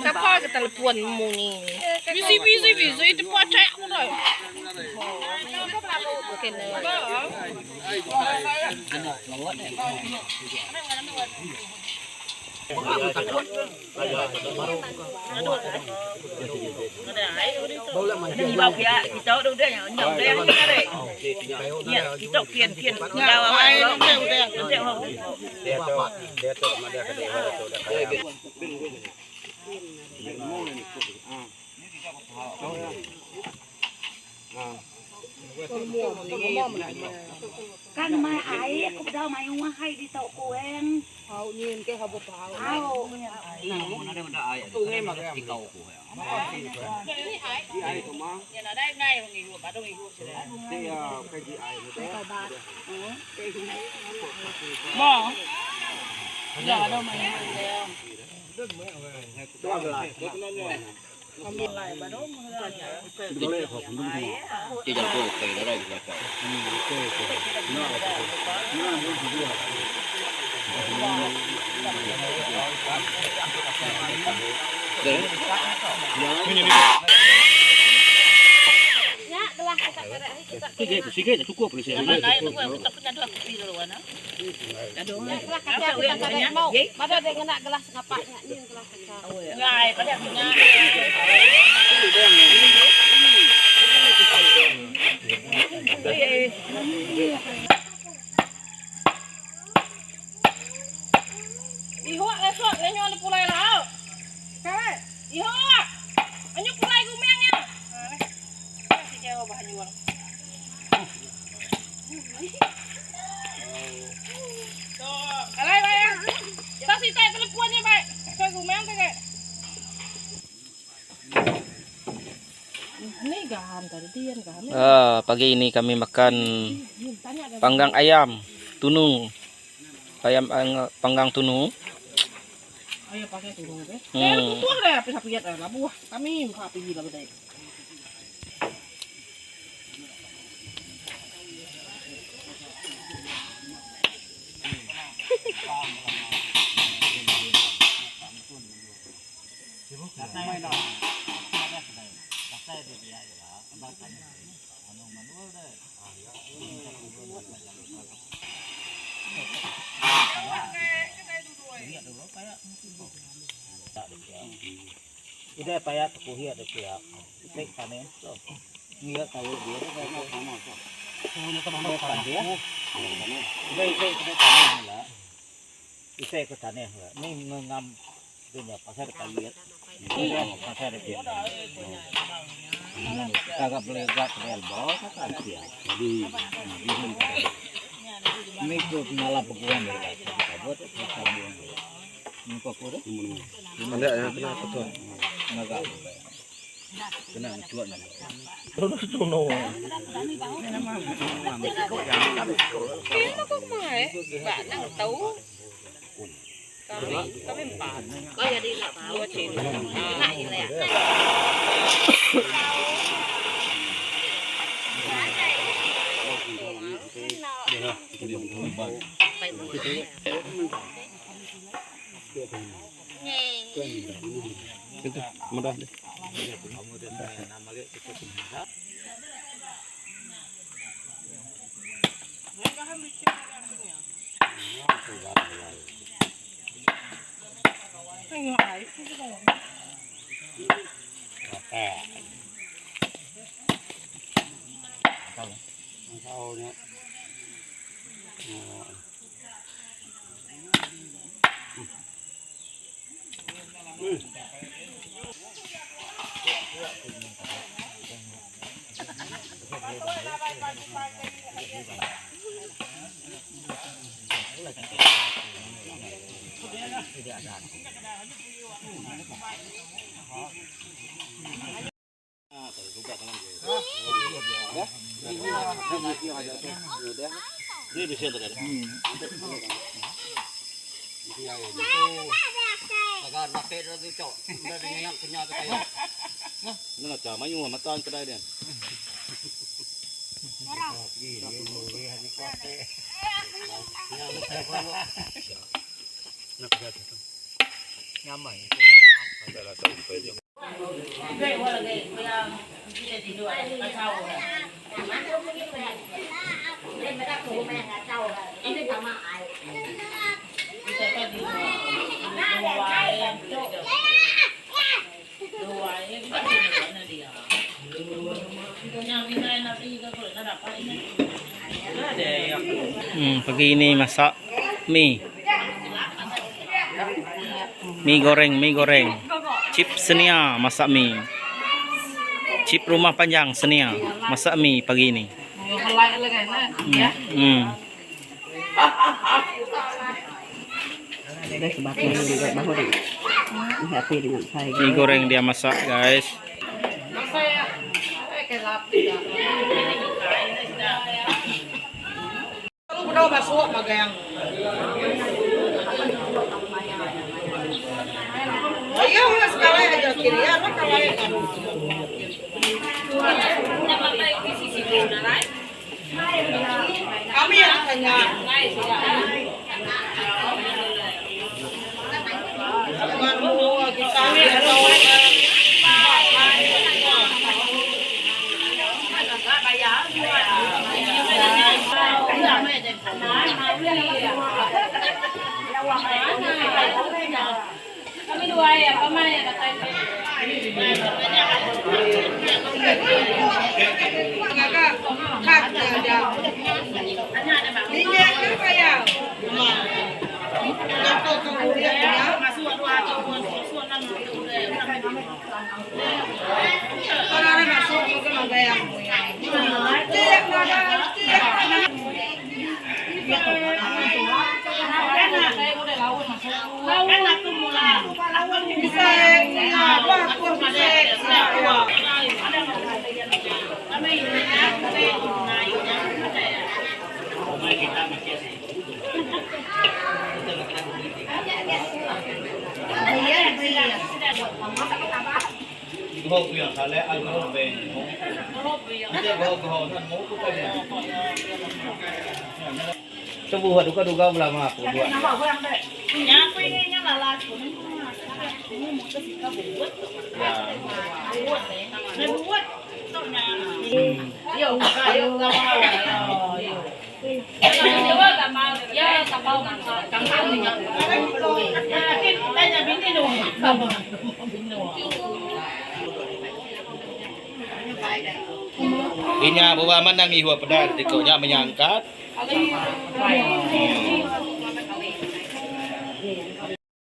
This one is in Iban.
Sapa ke telepon munyi. Busy busy busy tepa cek aku dah. Kan mai ai aku bedau mayuh ai ditu ku eng. Au. Ihuk esok lenyo ne pulai lauk. Kai. Ihuk. Anyu pulai gumeng nya. Ha neh. Si jauh bah nyuang. Alai bai ah. Tak sitai telepon nya bai. Kai gumeng tu kai. Ah, pagi ini kami makan panggang ayam tunu. Ayam panggang tunu. Hmm. Pagi ini masak mi. Mi goreng, mi goreng. Chip Senia masak mi. Chip rumah panjang Senia masak mi pagi ini. Mi goreng dia masak guys. Inya buba menang ihwa peda tiko nya menyangkat.